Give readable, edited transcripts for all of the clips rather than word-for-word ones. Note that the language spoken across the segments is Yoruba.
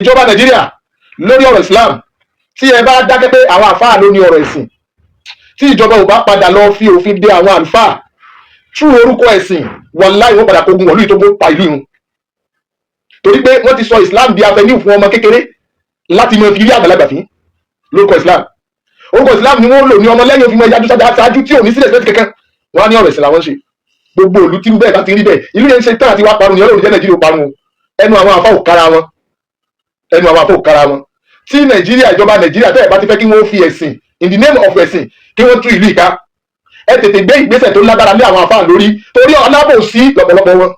Ìjọba Nàìjíríà, lórí ọ̀rọ̀ Islam, tí ẹ bá dákẹ́ pé àwọn àfáà ló ní ọ̀rọ̀ ẹ̀sìn, tí ìjọba ò bá padà lọ fi òfin de àwọn àlùfáà tú orúkọ ẹ̀sìn, wàláì, wọ́n padà kógun wọ̀lú ìtógún pa ìlú irun, torí pé wọ́n ti sọ Islam di avenue fún ọmọ kékeré láti mọ fi rí àgbàlagbà fín lórúkọ Islam. Orúkọ Islam ni wọ́n lò ní ọmọ lẹ́yìn òfin mọ ìyájú ṣáájú tí ò ní sílẹ̀ sílẹ̀ kankan. Wọ́n á ní ọ̀rọ̀ ẹ̀sìn làwọn ń ṣe. Gbogbo ìlú tí bẹ́ẹ̀ bá ti rí bẹ́ẹ̀, ìlú yẹn ń ṣe tán àti wá parun ní. Ọlọ́run jẹ́ Nàìjíríà ó parun o. Ẹnu àwọn àfa ò kára wọn, ẹnu àwọn àfa ò kára wọn. Tí Nàìjíríà, ìjọba Nàìjíríà, tẹ́ ẹ̀ bá ti fẹ́ kí wọ́n fi ẹ̀sìn, in the name of ẹ̀sìn, kí wọ́n tú ìlú ìka, ẹ tètè gbé ìgbésẹ̀ tó lágbára lé àwọn àfa lórí, torí alábòsí lọ́pọ̀lọpọ̀ wọn.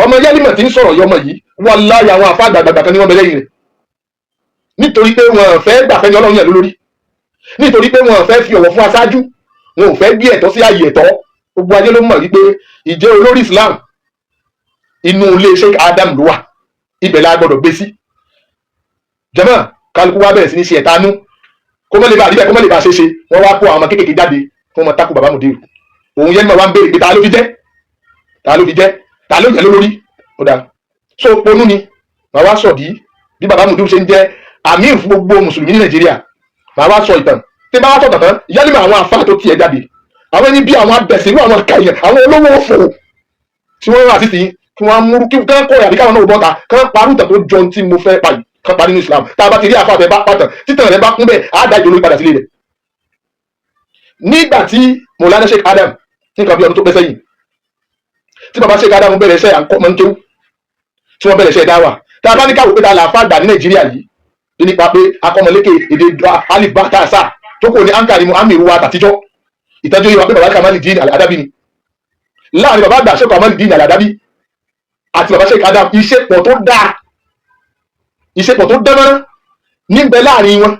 Ọmọ yẹ́límọ̀ tí ń sọ̀rọ̀ yọmọ yìí, wàláhì, àwọn àfa àgbààgbà kan ní wọ́n bẹ lẹ́yìn rẹ̀, nítorí pé wọn fẹ́ gbàfẹ́ ní Ọlọ́run yẹn lórí, nítorí pé wọn fẹ́ fi ọ̀wọ̀ fún aṣáájú, wọn ò fẹ́ gbé ẹ̀tọ́ sí ààyè ẹ̀tọ́. Gbogbo ayé ló mọ̀ wípé ìjẹ́ olórí Islam, inú ilé Sheikh Adam ló wà, ibẹ̀ la gbọ́dọ̀ gbé sí. Jàmáà, kálukú wá bẹ̀rẹ̀ sí ní ṣe ẹ̀tanú kó mọ́ lè bá àdíbẹ̀, kó mọ́ lè bá ṣe ṣe. Wọ́n wá kó àwọn ọmọ kéékèèké jáde kó mọ́ takò bàbá Mùdírù. Òun yẹn mọ̀ wá ń béèrè pé ta ló fi jẹ́, ta ló fi jẹ́, ta ló yẹ lórí? Ó dáa, so ponú ni màá wá sọ̀dí bí bàbá Mùdírù ṣe ń jẹ́ amir fún gbogbo mùsùlùmí ní Nàìjíríà. Màá wá sọ ìtàn. Tí bá wá sọ tàn, yálìmọ̀ àwọn afá tó tiẹ̀ jáde, àwọn ẹni bí àwọn abẹ̀sìnú, àwọn kàyàn, àwọn olówó òfò tí wọ́n rà sísìn, kí wọ́n múrú kí wọ́n kọ́ àbí káwọn náà bọ́ta kí wọ́n parú ìtàn tó jọ tí mo fẹ́ pa yìí, kán parí ní Islam. Tá a bá ti rí àfa àfẹ́ bá pàtàn títàn rẹ̀ bá kún bẹ́ẹ̀, á dá ìjọ padà sílé rẹ̀. Nígbà tí Mọ̀lánà Sheikh Adam, ní nǹkan bí ọdún tó pẹ́ sẹ́yìn, tí baba Sheikh Adam bẹ̀rẹ̀ iṣẹ́ àǹkọ́ mọ́ ń kéwú, tí wọ́n bẹ̀rẹ̀ iṣẹ́ dáwà, tá a bá ní káwọ́ pé ta làáfà àgbà ní Nàìjíríà yìí nípa pé akọ́mọlékè èdè alif bá tá a sá tó kò ní ankari mu amiru wa tàtijọ́, ìtọ́jú yìí wà pé baba Kamali Dín Al-Adabi ni. Láàrin baba àgbà Sheikh Kamali Dín Al-Adabi àti baba Sheikh Adam, ìṣepọ̀ tó dáa, ìṣepọ̀ tó dánmọ́rán níbẹ̀ láàrin wọn.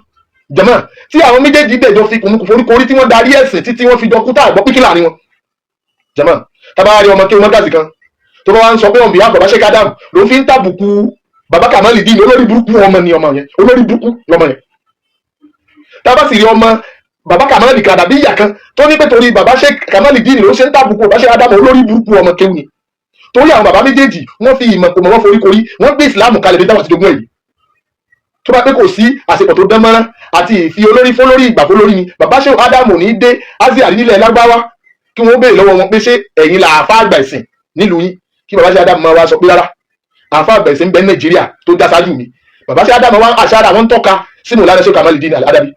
Jàmáà, tí àwọn méjèèjì dẹ̀jọ fi kùnú foríkorí, tí wọ́n darí ẹ̀sìn títí wọ́n fi jọ kú, tá àgbọ̀ pínkì láàrin wọn. Jàmáà, tábà rí ọmọ kí wọ́n gàzì kan tó bá wá ń sọ pé ọ̀nbí bàbá Sheikh Adam ló fi ń tàbùkù bàbá Kamali Dín, olórí burúkú ọmọ ni ọmọ yẹn, olórí burúkú lọmọ yẹn. Tábà sì rí ọmọ bàbá Kamali kan àbí ìyá kan tó ní pé torí bàbá Sheikh Kamali Dín ló ṣe ń tàbùkù bàbá Sheikh Adam, olórí burúkú ọmọ kéwù ni, torí àwọn bàbá méjèèjì, wọ́n fi ìmọ̀ kò mọ̀, wọ́n forí korí, wọ́n gbé ìsìlámù kalẹ̀ bí táwọn ti dogun èyí. Tó bá pé kò sí àsepọ̀ tó dán mọ́rán àti ìfi olórí fún lórí, ìgbà fún lórí ni, bàbá Sheikh Ádámù ní dé Asia nílẹ̀ Lágbáwá, kí wọ́n béèrè lọ́wọ́ wọn pé, ṣé ẹ̀yin là àfa àgbà ẹ̀sìn nílùú yín? Kí bàbá Sheikh Ádámù máa wá sọ pé rárá, àfa àgbà ẹ̀sìn ń bẹ ní Nàìjíríà tó dá ṣáájú mi. Bàbá Sheikh Ádámù wá àṣàrà, wọn ń tọ́ka sínú ìlànà Sheikh Kamal Dín Al-Adabi.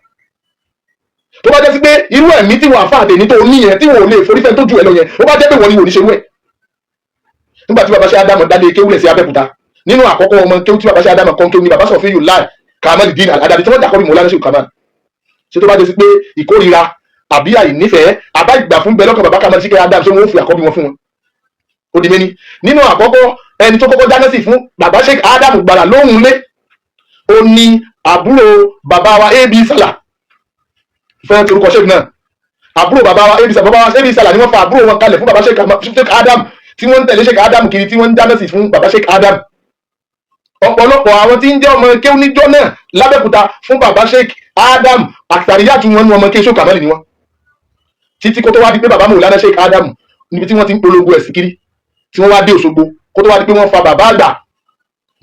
Tó bá jẹ́ sí pé irú ẹ̀mí tí wọ́n àfa àtẹ̀ní tó ní yẹn, tí wọ́n ò lè forífẹ́ tó ju ẹ lọ yẹn, ó bá jẹ́ pé wọ́n ní wò ní ṣerú ẹ̀. Nígbà tí bàbá Sheikh Ádámù dálé kéwúlẹ̀ sí Abẹ́òkúta, nínú àkọ́kọ́ ọmọ kéwú tí bàbá Sheikh Ádámù kọ́ kéwú ní bàbá Sọ̀fíyù láì Kamal Dín Al-Adabi, tí wọ́n dàkọ́ bí Mọ̀lánà Sheikh Kamal ṣe. Tó bá jẹ́ sí pé ìkórira àbí àìnífẹ̀ẹ́ àbá ìgbà fún bẹ́ẹ̀ lọ́kàn bàbá Kamal Sheikh Adam, ṣé wọ́n ó fi àkọ́bí wọn fún wọn? Ó di méní. Nínú àkọ́kọ́ ẹni tó kọ́kọ́ dáná sí fún bàbá Sheikh Adam gbàrà lóhùn lé, ó ní àbúrò bàbá wa AB Salah, fẹ́ torúkọ Sheikh náà, àbúrò bàbá wa AB Salah. Bàbá wa AB Salah ni wọ́n fa àbúrò wọn kalẹ̀ fún bàbá Sheikh Adam, tí wọ́n ń tẹ̀lé Sheikh Adam kiri, tí wọ́n ń dáná sí fún bàbá Sheikh Adam. Ọ̀pọ̀lọpọ̀ àwọn tí ń jẹ́ ọmọ kéwú níjọ́ náà lábẹ́òkúta fún bàbá Sheikh Adam, àtàríyàtú wọn ní ọmọ kéwú Sheikh Kamali ni wọ́n, títí kó tó wá di pé bàbá Mọ̀lánà Sheikh Adam, níbi tí wọ́n ti ń polongo ẹ̀sìn kiri, tí wọ́n wá dé Òṣogbo, kó tó wá di pé wọ́n fa bàbá àgbà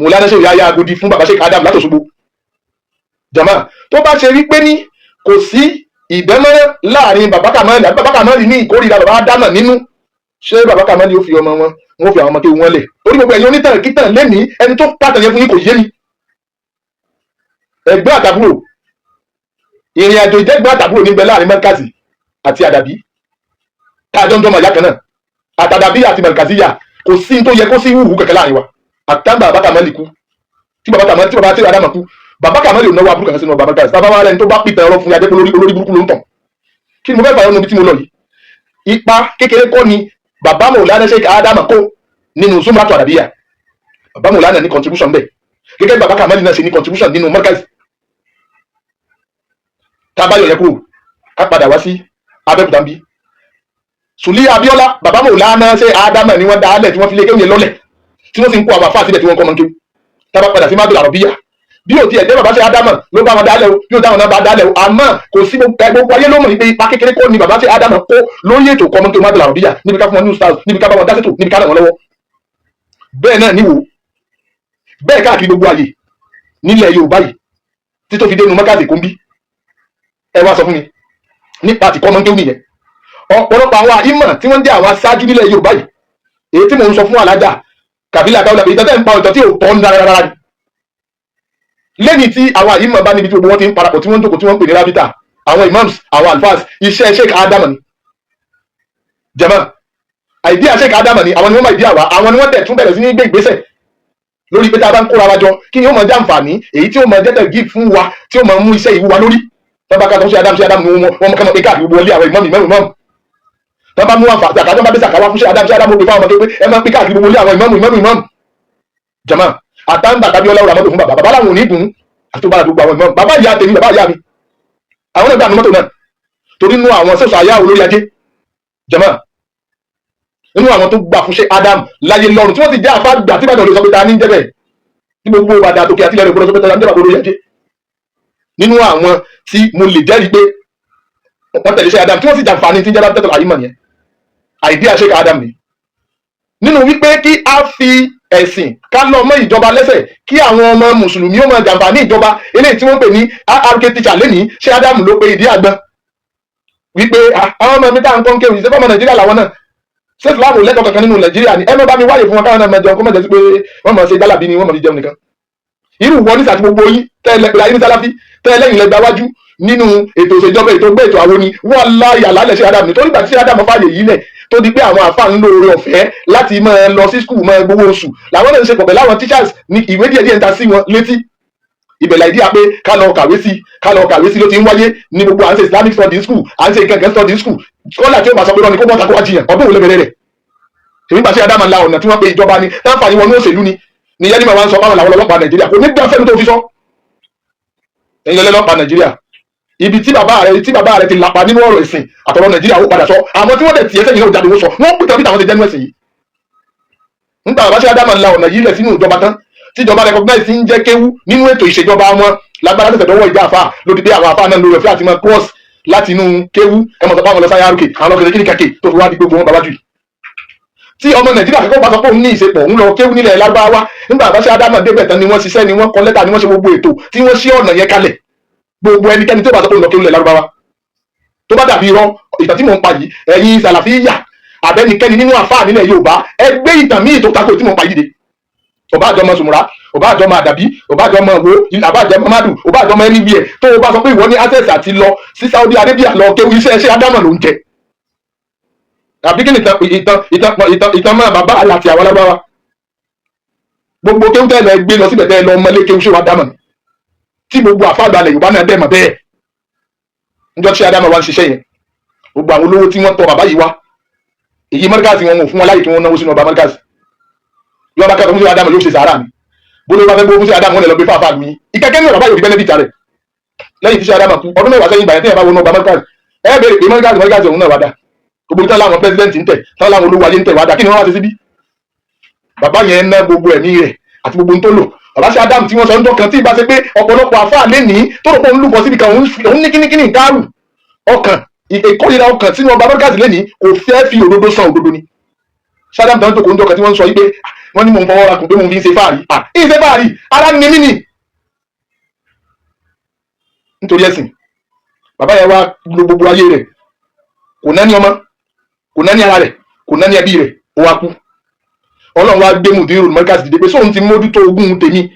Mọ̀lánà Sheikh Yahya Agodi fún bàbá Sheikh Adam láti Òṣogbo. Jàmáà, tó bá ṣe rí pé ní kò sí ìdánmọ́rán láàrin bàbá Kamali àbí bàbá Kamali ní ìkórìíra bàbá Ádámà nínú, ṣé bàbá Kamali ó fi ọmọ wọn, wọn fi àwọn ọmọ kéwú wọn lẹ̀? Torí gbogbo ẹ̀yin onítàn kítàn lẹ́nìí, ẹni tó pàtàn yẹn fún yín kò yé mi. Ẹgbẹ́ àtàbúrò, ìrìn àjò ìjẹ́gbẹ́ àtàbúrò níbẹ̀ láàrin Mọ́kàsì àti Àdàbí, káàjọ ń jọmọ ìyá kan náà, àtàdàbí àti Mọ̀kàsíyà, kò sí tó yẹ kó sí wùwù kẹ̀kẹ́ láàrin wa. Àtàǹbà bàbá Kamali kú, tí bàbá Kamali, tí bàbá tí Adama kú, bàbá Kamali ò náwó aburú kankan sínú ọba Mọ́kàsì. Bàbá wa rẹ̀ ní tó bá pìtàn ọ̀rọ̀ fún yàjẹ́ pé olórí burúkú ló ń tàn. Kí ni mo fẹ́ fà yọ níbi tí mo lọ yìí? Ipa kékeré kọ́ ni bàbá Mọ̀lánà Sheikh Adama kó nínú Zumratu Adabiya. Bàbá Mọ̀lánà ní contribution bẹ́ẹ̀, gẹ́gẹ́ bí bàbá Kamali náà ṣe ní contribution nínú Mọ́kàsì. Tábàyọ̀ yẹ kúrò, ká padà wá sí Abẹ́òkúta ń bí Sùlí Abíọ́lá. Bàbá Mọ̀lánà Sheikh Adama ni wọ́n dá álẹ̀, tí wọ́n fi lé kéwìn yẹn lọ́lẹ̀, tí wọ́n sì ń kó àwọn àfáà síbẹ̀, tí wọ́n kọ́ mọ́ kéwù. Tábà padà sí Mádùn Àrọ̀bíyà, bí ò tiẹ̀ jẹ́ bàbá Sheikh Adama ló bá wọn dálẹ̀ o, bí ò dáwọn náà bá dálẹ̀ o, àmọ́ kò sí, gbogbo ayé ló mọ̀ pé ipa kékeré kọ́ ni bàbá Sheikh Adama kó lórí ètò kọ́mọ́tò Mádùn Àrọ̀bíyà, níbi ká fún wọn ní stars, níbi ká bá wọn dá sètò, níbi ká ràn wọ́n lọ́wọ́. Bẹ́ẹ̀ náà níwò Bẹ́ẹ̀ káàkiri gbogbo àyè nílẹ̀ Yorùbá yìí, tí tó fi dénú mọ́kàtí kò ń bí. Ẹ wá sọ fún mi nípa àtìkọ́ ọmọ kéwù nìyẹn. Ọ̀pọ̀lọpọ̀ àwọn àìmọ̀ tí wọ́n ń jẹ́ àwọn aṣáájú nílẹ̀ Yorùbá yìí, èyí tí mò ń sọ fún alájà kàbílà káwọlà pé ìtàn ń pa ìtàn tí ò tọ́ ń dára rárá ni. Lẹ́ni tí àwọn àìmọ̀ bá níbi tí gbogbo wọn ti ń parapọ̀, tí wọ́n ń jókòó, tí wọ́n ń pè ní rábítà, àwọn imams, àwọn alfas, iṣẹ́ Sheikh Adam ni jama, idea Sheikh Adam ni. Àwọn ni wọ́n máa idea wa, àwọn ni wọ́n tẹ̀ tún bẹ̀rẹ̀ sí ní gbé ìgbésẹ̀ lórí pé tá a bá ń kóra wa jọ, kí ni ó máa jẹ́ àǹfààní èyí tí ó máa jẹ́ tẹ̀gí fún wa, tí ó máa mú iṣẹ́ ìwú wa lórí. Tó bá ká tó ṣe Adam, ṣe Adam ni wọ́n kọ́ mọ́ pé káàkiri gbogbo wọlé àwọn imam, imam, imam. Tó bá mú àǹfààní àkàtọ́, bá dé sàkáwá fún ṣe Adam, ṣe Adam ó gbé fáwọn ọmọdé pé ẹ máa pín káàkiri gbogbo wọlé àwọn imam, imam, imam. Jama, àtàǹgbà tàbí ọlọ́run àmọ́tò fún bàbá, bàbá làwọn ò ní gùn àti tó bá gbogbo àwọn imam. Bàbá ìyá tèmi, bàbá ìyá mi, àwọn náà gbà ní mọ́tò náà torí inú àwọn sọ̀sọ̀ àyà olórí ajé. Jama, nínú àwọn tó gbà fún ṣe Adam láyé lọ́rùn, tí wọ́n ti jẹ́ àfáàgbà tí Ìbàdàn lè sọ pé ta ní jẹ́ bẹ́ẹ̀, tí gbogbo Ìbàdàn àtòkè àti ilẹ̀ rẹ̀ gbọ́dọ̀ sọ pé ta ní jẹ́ bàbá olórí ajé, nínú àwọn tí mo lè jẹ́rìí pé wọ́n tẹ̀lé ṣe Adam, tí wọ́n sì jàǹfààní tí ń jẹ́ tẹ́tọ̀ àyímọ̀ nìyẹn, idea ṣe Adam ni nínú wípé kí a fi ẹ̀sìn ká lọ mọ́ ìjọba lẹ́sẹ̀, kí àwọn ọmọ mùsùlùmí ó máa jàǹfààní ìjọba. Eléyìí tí wọ́n ń pè ní RK teacher lẹ́nìí, ṣé Adam ló pe ìdí àgbọn wípé àwọn ọmọ mi tá à ń kọ́ ń kéwì, ṣé fọmọ Nàìjíríà làwọn náà, ṣé Islam ò lẹ́tọ̀ọ́ kankan nínú Nàìjíríà ni? Ẹ má bá mi wáyè fún wọn, káwọn náà máa jẹun, kó má jẹ́ sí pé wọ́n máa ṣe jálàbí ni wọ́n máa fi jẹun nìkan. Irú wọn ní sàtí gbogbo yín tẹ́lẹ̀ pẹ̀lú ayé ní sálàfí tẹ́lẹ̀ yìí lẹ́gbàá wájú nínú ètò ìṣèjọba, ètò gbé ètò àwọn ni wọ́n láyà lálẹ́ ṣe Adam nítorí ìgbà tí Adam fàyè yìí lẹ̀, tó di pé àwọn àfa ń lo oore ọ̀fẹ́ láti máa lọ sí school, máa gbowó oṣù, làwọn náà ń ṣe pọ̀ pẹ̀lú àwọn teachers ní ìwé díẹ̀ díẹ̀ ń ta sí wọn létí. Ìbẹ̀lẹ̀ idea pé ká lọ kàwé sí, ká lọ kàwé sí ló ti ń wáyé ní gbogbo à ń ṣe Islamic study school, à ń ṣe kankan study school. Scholar tí ó bá sọ pé lọ́ni kó bọ́ta kó wá jiyàn ọdún òun lè bẹ̀rẹ̀ rẹ̀. Èmi gbà sí Adama la ọ̀nà tí wọ́n pe ìjọba ni táǹfààní wọnú òṣèlú ni yẹn ní màá wá ń sọ báwọn làwọn ọlọ́pàá Nàìjíríà kò ní gbà fẹ́mi tó fi sọ ẹ̀yin ọlọ́pàá Nàìjíríà. Ibi tí bàbá rẹ ti lapa nínú ọ̀rọ̀ ìsìn àtọ̀rọ̀ Nàìjíríà, ó padà sọ. Àwọn tí wọ́n dẹ̀ tiẹ̀ sẹ́yìn náà jáde, wọ́n sọ wọ́n pè tàbí tàwọn ti jẹ́nu ẹ̀sìn yìí. Nígbà bàbá sí Adama la ọ̀nà yìí lẹ̀ sínú ìjọba tán, tíjọba recognize ń jẹ́ kéwú nínú ètò ìṣèjọba wọn, lágbára tẹ̀sẹ̀ dọ́wọ́ ìjà àfa lórí pé àwọn àfa náà lórí ọ̀fẹ́ àti máa cross láti inú kéwú. Ẹ mọ̀ sọ pé àwọn lọ sáyà rúkè, àwọn lọ kẹ̀kẹ́ kẹ̀kẹ́ tó fi wá di gbogbo wọn bàbá jù yìí. Tí ọmọ Nàìjíríà kẹ́kọ̀ọ́ bá sọ pé òun ní ìṣepọ̀, òun lọ kéwú nílẹ̀ Lárúbáwá, nígbà bá ṣe Ádámọ̀ débẹ̀ tán ni wọ́n ṣiṣẹ́, ni wọ́n kọ lẹ́tà, ni wọ́n ṣe gbogbo ètò tí wọ́n ṣí ọ̀nà yẹn kalẹ̀. Gbogbo ẹnikẹ́ni tó bá sọ pé òun lọ kéwú nílẹ̀ Lárúbáwá, tó bá dàbí irọ́ ìtàn tí mò ń pa yìí, ẹ̀yin Sàlàfíyà àbẹ́nikẹ́ni nínú àfáà nílẹ̀ Yorùbá, ẹ gbé ìtàn míì tó tako tí mò ń pa yìí dìde. Ọba àjọmọ sùmùrà, ọba àjọmọ àdàbí, ọba àjọmọ wo, ọba àjọmọ madu, ọba àjọmọ anywhere tó o bá sọ pé ìwọ ní access àti lọ sí Saudi Arabia lọ kéwú, iṣẹ́ ṣé Ádámọ̀ ló ń jẹ àbí kí ni? Ìtàn ìtàn ìtàn ìtàn ìtàn máa bàbá àti àwọn alábáwa gbogbo kéwú tẹ́ lọ gbé lọ síbẹ̀, tẹ́ lọ mọ́lé kéwú ṣé wàá dámọ̀ tí gbogbo àfáàgbà ilẹ̀ Yorùbá náà dẹ̀ mọ̀ bẹ́ẹ̀. Níjọ́ tí Ádámọ̀ wá ń ṣiṣẹ́ yẹn, gbogbo àwọn olówó tí wọ́n tọ bàbá yìí wá, èyí mọ́ríkàsì wọn ò fún wọn láyè kí wọ́n náwó sínú ọba mọ́ríkàsì. Yọba bá kẹ́kọ̀ọ́ fún sí Ádámọ̀, yóò ṣe sàárà ni. Bólú bá fẹ́ gbó fún sí Ádámọ̀, wọn lè lọ gbé fáfáà lu yín ìkẹ́kẹ́ ní bàbá yóò fi benefit rẹ̀. Lẹ́yìn tí sí Ádámọ̀ kú ọdún 10 sẹ́yìn, ìgbà yẹn tí yẹn bá wọnú ọba mọ́ríkàsì, ẹ bèrè pé mọ́ríkàsì, mọ́ríkàsì òun náà wá dá gbogbo tán láwọn president ń tẹ̀ tán, láwọn olówó ayé ń tẹ̀ wá dá. Kí ni wọ́n wá ṣe síbí? Bàbá yẹn ná gbogbo ẹ̀mí rẹ̀ àti gbogbo ohun tó lò. Bàbá sí Adam tí wọ́n sọ ń dọ́kan tí ìbá ṣe pé ọ̀pọ̀lọpọ̀ àfáà lé ní tó rò pé òun lúgọ síbi kan, òun ní kíníkíní ìkárù ọkàn, ìkórìíra ọkàn sínú ọba mọ́ríkàsì lé ní, kò fẹ́ fi òdodo san òdodo ni. Sádàm tán tó kò ń dọ́kan tí wọ́n ń sọ yí pé wọ́n ní mò ń fọwọ́ ra kùn pé mò ń fi ń ṣe fáàrí, à ń ṣe fáàrí, ara ni mí ni nítorí ẹ̀sìn. Bàbá yẹn wá lo gbogbo ayé rẹ̀, kò ná ní ọmọ, kò ná ní ara rẹ̀, kò ná ní ẹbí rẹ̀, ó wá kú. Ọlọ́run wá gbé mùdírù mọ́ríkàsì dìde pé sóun ti mójútó ogún tèmi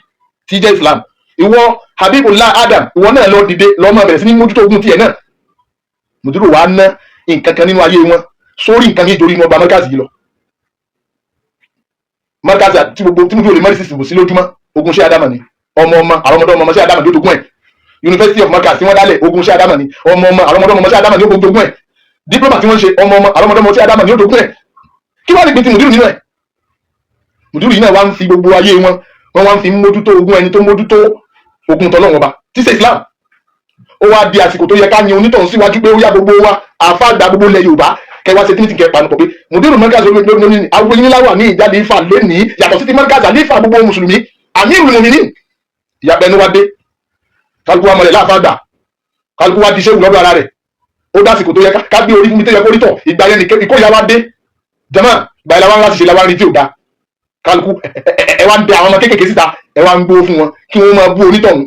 tí jẹ́ Islam, ìwọ Habibullah Adam, ìwọ náà lọ dìde, lọ máa bẹ̀rẹ̀ sí ní mójútó ogún tiẹ̀ náà. Mùdírù wá ná nǹkan kan nínú ayé wọn sórí nǹkan ní ìdórí inú ọba mọ́ríkàsì yìí lọ. Mọ́ríkàsì àti gbogbo tí mùdírù lè mọ́rí sísìbò sí lójúmọ́, ogun ṣé Adama ni. Ọmọ ọmọ àwọn ọmọdé ọmọ ṣé Adama ní ó jogún ẹ̀. University of Markaz tí wọ́n dálẹ̀, ogun ṣé Adama ni. Ọmọ ọmọ àwọn ọmọdé ọmọ ṣé Adama ní ó jogún ẹ̀. Diploma tí wọ́n ń ṣe, ọmọ ọmọ àwọn ọmọdé ọmọ ṣé Adama ní ó jogún ẹ̀. Kí wọ́n lè gbé ti mùdírù nínú ẹ̀? Mùdírù yìí náà wá ń fi gbogbo ayé wọn, wọ́n wá ń fi mójútó ogún ẹni tó mójútó ogún tọ́lọ́wọ́n ọba tí ṣe Islam. Ó wá di àsìkò tó yẹ ká yan onítọ̀hún síwájú pé ó yá, gbogbo wa àfáàgbà gbogbo ilẹ̀ Yorùbá, kẹwàá ṣe tí kẹ panu pọ̀ pé mùdírù mọ́ríkàsì lónìí àwọn yín láwà ní ìjáde ifá lẹ́nìí, yàtọ̀ sí ti mọ́ríkàsì, àlífà gbogbo mùsùlùmí, àmírù mùmínì. Ìyàpẹ̀ ẹnu wa dé, kálukú wa mọ̀lẹ̀ láàfáàgbà, kálukú wa di ṣéwù lọ́dọ̀ ara rẹ̀. Ó dásìkò tó yẹ ká gbé orí fún mi tó yẹ kó rí tọ̀. Ìgbà yẹn ìkórìíra wa dé. Jama, ìgbà yẹn làwọn láti ṣe làwọn rí tí ò da. Kálukú ẹ wá ń bẹ àwọn ọmọ kéékèèké síta, ẹ wá ń gbó fún wọn kí wọ́n máa bú onítọ̀hún.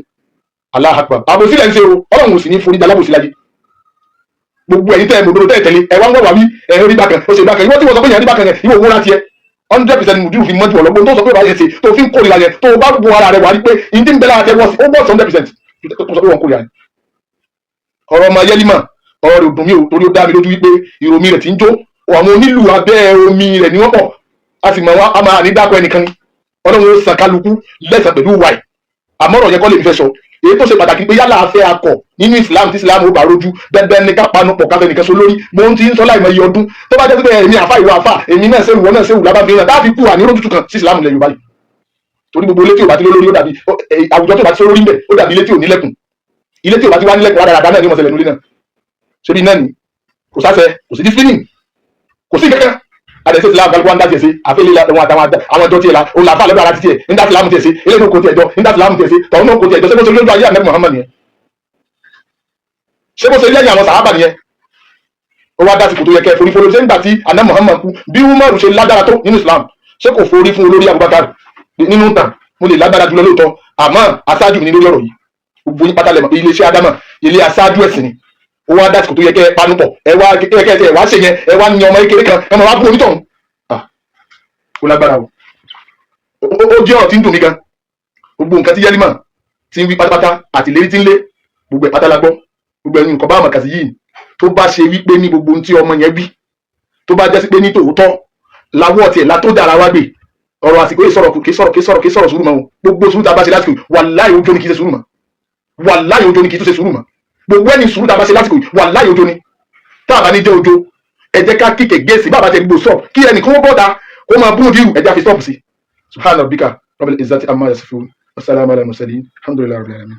Allahu Akbar! Àbòsí lẹ́ ń ṣe o. Ọlọ́run ò sì ní forí alábòsí láyé. Gbogbo ẹ̀yin tẹ́ ẹ mòdodo tẹ́ ẹ tẹ̀lé, ẹ wá ń wọ̀ wá wí, ẹ rí bákan, ó ṣe bákan. Ìwọ tí wọ́n sọ pé yẹn rí bákan yẹn, ìwọ òwúrọ̀ tiẹ̀ 100% mùdírù fi mọ́jú ọ̀lọ́gbọ́n tó sọ pé báyẹn ṣe tó fi ń kórìíra yẹn, tó bá bu ara rẹ̀ wá rí pé ìdí ń bẹ lára tẹ wọ́n sí, ó bọ̀ sí 100% tó sọ pé wọ́n kórìíra yẹn. Ọ̀rọ̀ ọmọ yẹ́límà, ọ̀rọ̀ rẹ̀ ò dùn mí o, torí ó dá mi lójú wípé ìròmí rẹ̀ ti ń jó. Àwọn onílù abẹ́ omi rẹ̀ ni wọ́n pọ̀, a sì mọ̀ wọ́n, a máa ní dákọ̀ ẹnìkan ni. Ọlọ́run ó san kálukú lẹ́sàn pẹ̀lú wàì. Àmọ́ ọ̀rọ̀ yẹn kọ́ lè fi fẹ́ sọ. Èyí tó ṣe pàtàkì pé yálà afẹ́ akọ̀ nínú Islam, tí Islam ó bá rojú, dandan ní ká panu pọ̀ káfẹ́ nìkan so lórí. Mo ń ti ń sọ láìmọ̀ iye ọdún, tó bá jẹ́ pé èmi àfa, ìwọ àfa, èmi náà ṣe, ìwọ náà ṣe, wù lábá fi hàn táà fi kú àní rójútu kan sí Islam ilẹ̀ Yorùbá yìí. Torí gbogbo ilé tí ò bá ti lórí, ó dàbí àwùjọ tó bá ti lórí ń bẹ̀, ó dàbí ilé tí ò nílẹ̀kùn. Ilé tí ò bá ti wá nílẹ̀kùn, rádaràdá náà ní mọ̀sẹ̀lẹ̀ nulẹ̀ náà. Ṣé bí náà ni kò sáṣẹ, kò sí discipline, kò sí kankan. Àdẹ̀sí Islam, kálukú wa ń dá tiẹ̀ sí àfẹ́lẹ́ àwọn àtàwọn àwọn ọjọ́ tiẹ̀ la òun làfà lọ́dọ̀ ara tiẹ̀ ń dá Islam tiẹ̀ sí, eléyìí náà kò tiẹ̀ jọ ń dá Islam tiẹ̀ sí, tọ̀hún náà kò tiẹ̀ jọ. Ṣé bó ṣe lójú ayé ànábì Muhammad nìyẹn? Ṣé bó ṣe lẹ́yìn àwọn sàhábà nìyẹn? Ó wá dásìkò tó yẹ kẹ́ forí fọlọ́. Ṣé nígbà tí ànábì Muhammad kú, bí Umaru ṣe lágbára tó nínú Islam, ṣé kò forí fún olórí Abubakar nínú tàn? Mo lè lágbára jùlọ lóòótọ́, àmọ́ aṣáájú mi ní lórí ọ̀rọ̀ yìí. Gbogbo yín pátá lẹ́mọ̀ pé iléeṣẹ́ Ádámà, ilé aṣáájú ẹ̀sìn ni. Ó wá dásìkò tó yẹ kẹ́ ẹ panupọ̀, ẹ wá kẹ́ ẹ wá ṣe yẹn, ẹ wá ní ọmọ kékeré kan, ẹ máa wá bú onítọ̀hún. Ó lágbára o. Ó jẹ́ ọ̀rọ̀ tí ń dùn mí gan. Gbogbo nǹkan tí Yẹ́límà ti ń wí pátápátá àti ìlérí tí ń lé, gbogbo ẹ̀ pátá la gbọ́. Gbogbo ẹ̀yin nǹkan bá àmọ̀kàsí yìí, tó bá ṣe wípé ní gbogbo ohun tí ọmọ yẹn wí, tó bá jẹ́ sí pé ní tòótọ́ lawọ́ tiẹ̀ la tó dára wá gbé ọ̀rọ̀ àsìkò yìí, sọ̀rọ̀ kì í sọ̀rọ̀, kì í sọ̀rọ̀, kì í sọ̀rọ̀ sùúrù mọ́ o. Gbogbo sùúrù tá a bá ṣe lásìkò yìí, wàláhì, ojú ni kì í ṣe sùúrù mọ́. Wàláhì, ojú ni kì í tún ṣe sùúrù mọ́. Gbogbo ẹni sùúrù tá a bá ṣe lásìkò yìí, wàláhì, ojú ni. Tá a bá ní jẹ́ ojo, ẹ jẹ́ ká kíkẹ́ gẹ̀ẹ́sì bàbá tẹ gbogbo stop kí ẹnì kan bọ́ta kó máa bú dírù, ẹ jẹ́ àfi stop sí. Subhana rabbika rabbil izzati amma yasifun, wasalaamu ala mursalin, alhamdulillahi rabbil alamin.